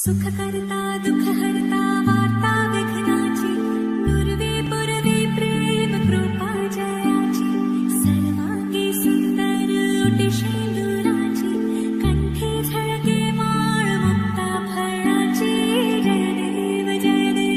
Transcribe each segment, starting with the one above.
सुख करता दुःख हरता वार्ता विघ्नाची, नुरवे पुरवे प्रेम कृपा जयाची, सर्वांगी सुंदर उटी शेंदुराची, कंठी झळके माळ मुक्ता फळाची. जय देव जय देव.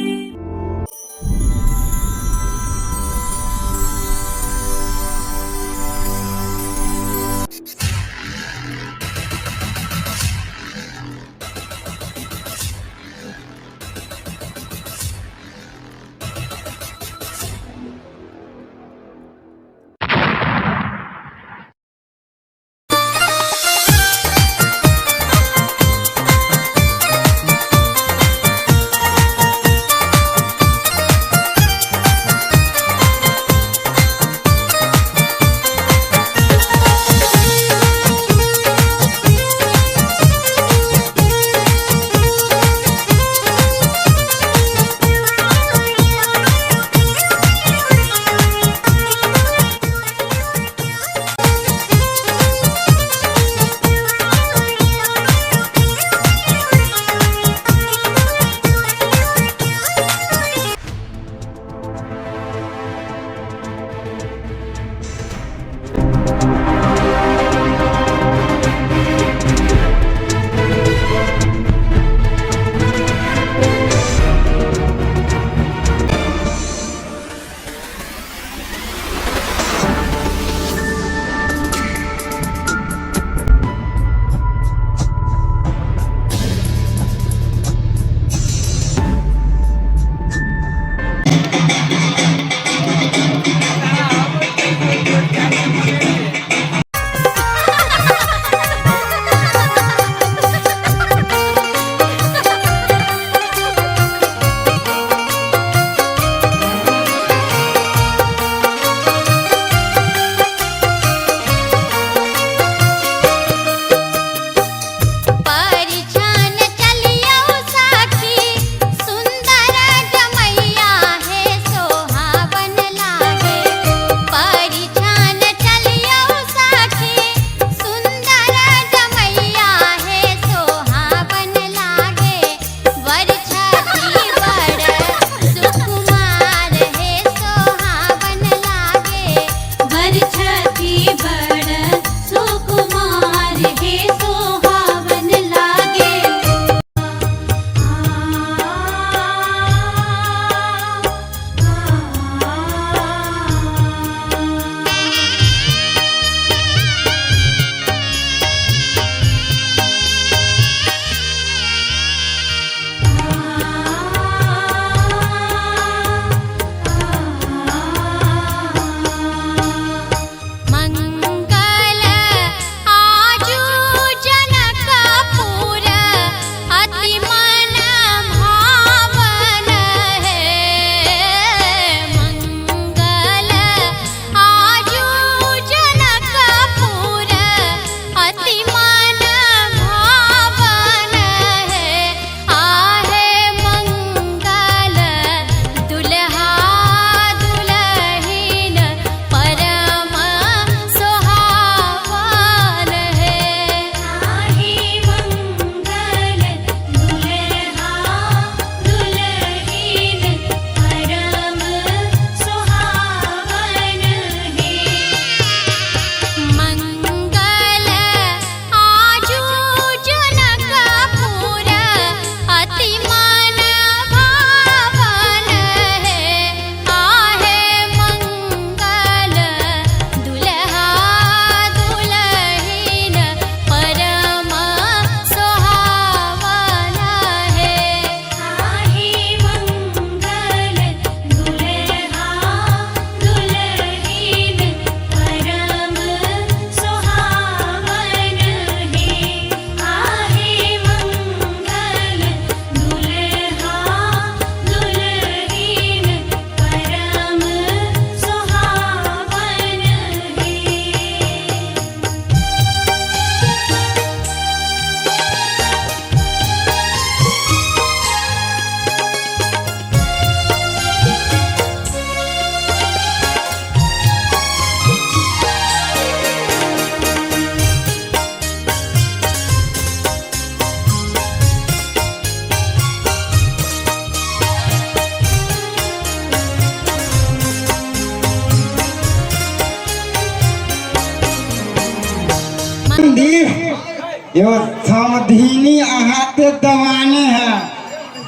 यो समधिनी अहाँ के दवाने है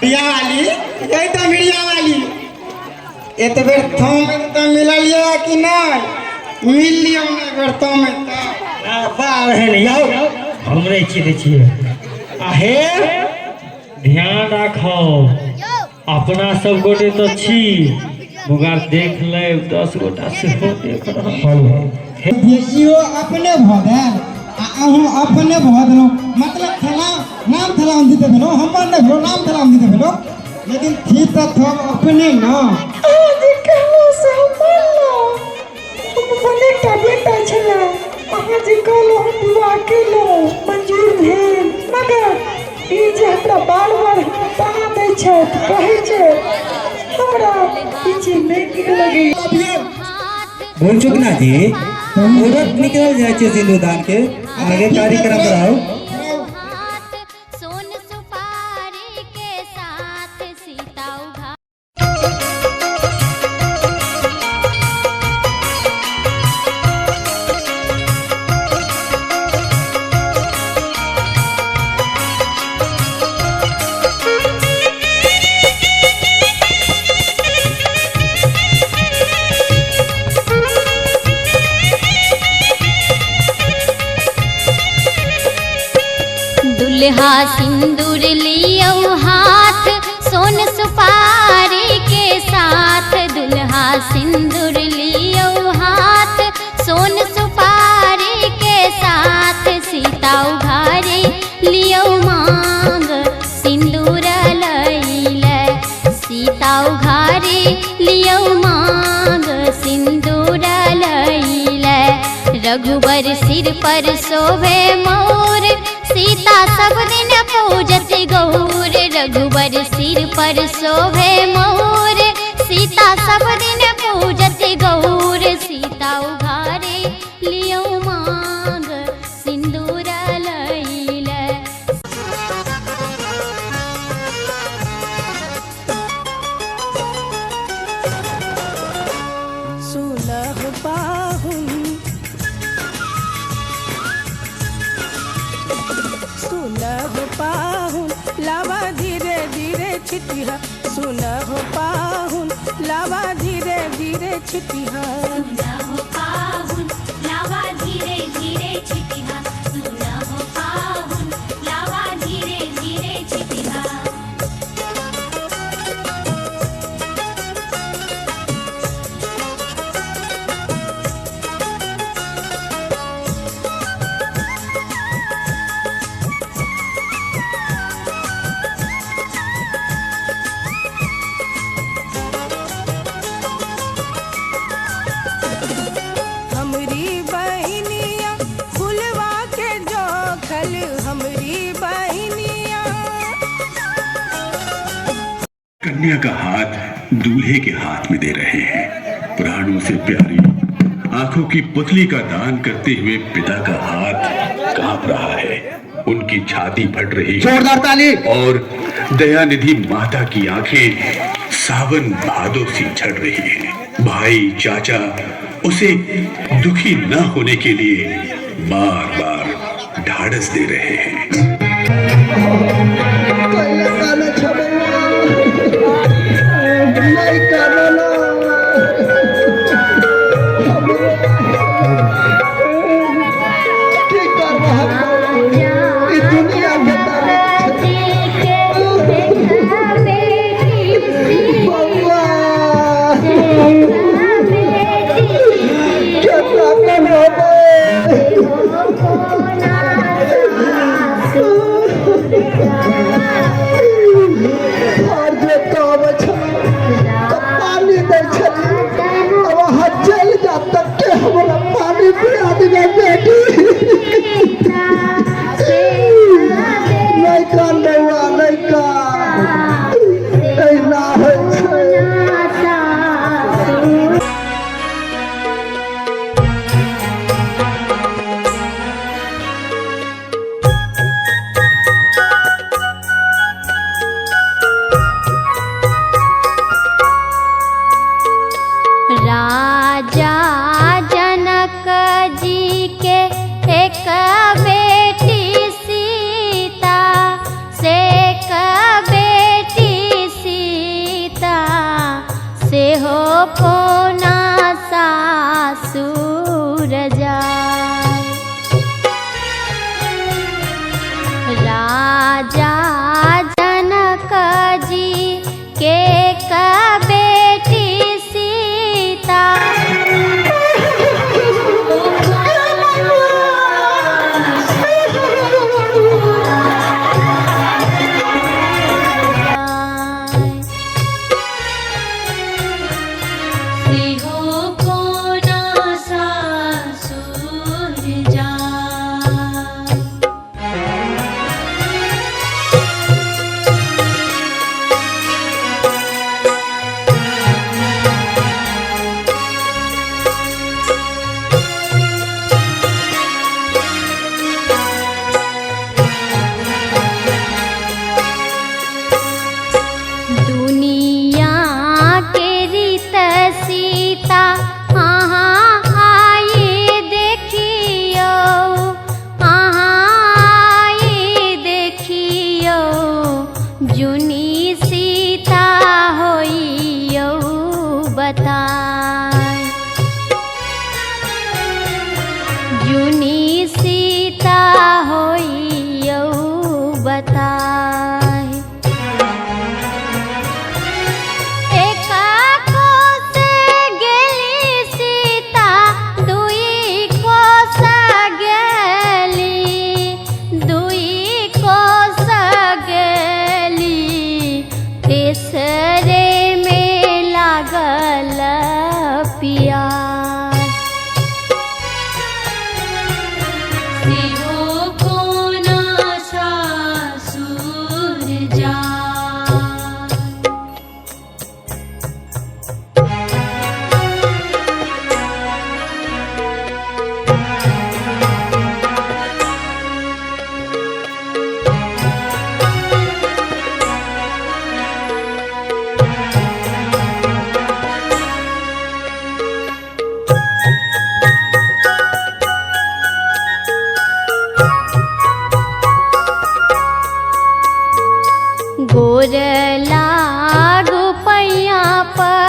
बिया वाली यही तो मिरिया वाली एक बेर थम तऽ मिललियै कि नहि मिल लियौ ने एक बेर थम बाह बहन यौ हमरे चिन्है छियै आ हे ध्यान राखो अपना सब गोटे तऽ छी मगर देख लेब 10 गोटा सेहो देख रहल। इहो अपने भऽ गेल आ अहूँ अपने भऽ देलहुँ, मतलब थला नाम थलाम दिते भेलहुँ, हमर नहि भेलहुँ, नाम थलाम दिते भेलहुँ, लेकिन थी तऽ थम अपने न। अहाँ जे कहलहुँ से हम मानलहुँ। हम अपन एकटा बेटा छलै, अहाँ जे कहलहुँ हम विवाह केलहुँ, मंजूर भेल, मगर ई जे हमरा बार बार हमरा ताना दै छथि, कहै छै हमरा ई चीज नहि नीक लगैया। बोल चुकना जी मुहूर्त निकल जाय छै सिंदूरदान के, आगे कार्यक्रम बढ़ाओ। सोन सुपारी के साथ सीता उघा दुल्हा सिंदूर लियौ हाथ सोन सुपारी के साथ, दुल्हा सिंदूर लियौ हाथ सोन सुपारी के साथ, सीता उघारी लियौ मांग सिंदूर लैले, सीता उघारी लियौ मांग सिंदूर लैले, रघुबर सिर पर शोभे मोर, सीता सब दिन पूजत गौर, रघुबर सिर पर शोभे मोर, सीता सब दिन पूजत गौर, सीता उघारे लियौ मांग सिंदूर लैले। सुनह पाहुन सुनह पाहुन लावा धीरे धीरे छिटिहा, सुनह पाहुन लावा धीरे धीरे छिटिहा। सुनहो पाहुन लावा धीरे धीरे छिटिहा, सुनहो पाहुन लावा धीरे धीरे छिटिहा। हमरी बहनिया फुलवा के जोखल, हमरी बहनिया। कन्या का हाथ दूल्हे के हाथ में दे रहे हैं। प्राणों से प्यारी आंखों की पुतली का दान करते हुए पिता का हाथ कांप रहा है, उनकी छाती फट रही है जोरदार ताली। और दयानिधि माता की आंखें सावन भादों सी झड़ रही हैं। भाई चाचा उसे दुखी न होने के लिए बार बार ढाढ़स दे रहे हैं। बेटी। जुनी सीता होइयौ बताय। जुनी सीता होइयौ बताय। एका कोस गेली सीता, दुई कोस गेली, दुई कोस गेली, तेसरे में लागल पियास। सेहो कोना सासुर जा। गोर लागु पैया पर।